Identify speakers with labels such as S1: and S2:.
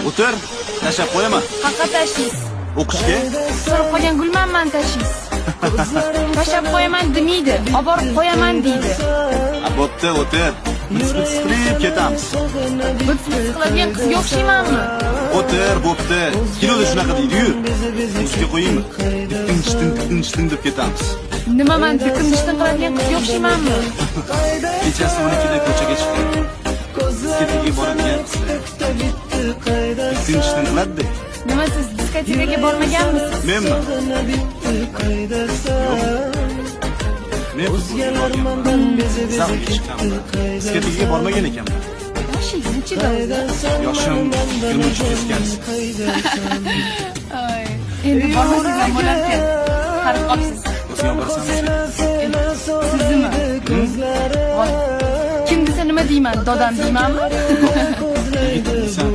S1: O'tir, tashlab qo'yaman.
S2: Qaqqa tashlaysiz?
S1: O'qishga.
S2: So'rib qolgan gulmanman tashlaysiz. Tashlab qo'yaman demaydi, oborib qo'yaman deydi.
S1: A, bo'pti, o'tir. Bits bits qilib ketamiz.
S2: Bits bits qiladigan qizga o'xshaymanmi?
S1: O'tir, bo'pti. Kinoda shunaqa deydi-yu. Muzika qo'yaymi? Diktin chitin diktin chitin deb ketamiz.
S2: Nima, man dikin chitin qiladigan qizga o'xshaymanmi?
S1: Kechasi 12da ko'chaga chiqdim. Diskotekaga boradigan qizlar. Diktin chitin qiladi-da.
S2: Nima, siz diskotekaga bormaganmisiz?
S1: Menmi? Yo'q. Men futbolga borganman. Zalga chiqqanman. Diskotekaga bormagan ekanman.
S2: Yoshingiz nechida o'zi?
S1: Yoshim 23 teskarisi.
S2: Ay, endi bormasangiz ham bo'larkan. Qarib qolibsiz.
S1: O'zing olib borasanmi?
S2: Siznimi? Voy. Kim desa nima deyman? Dodam deymanmi?
S1: Yigit deysan.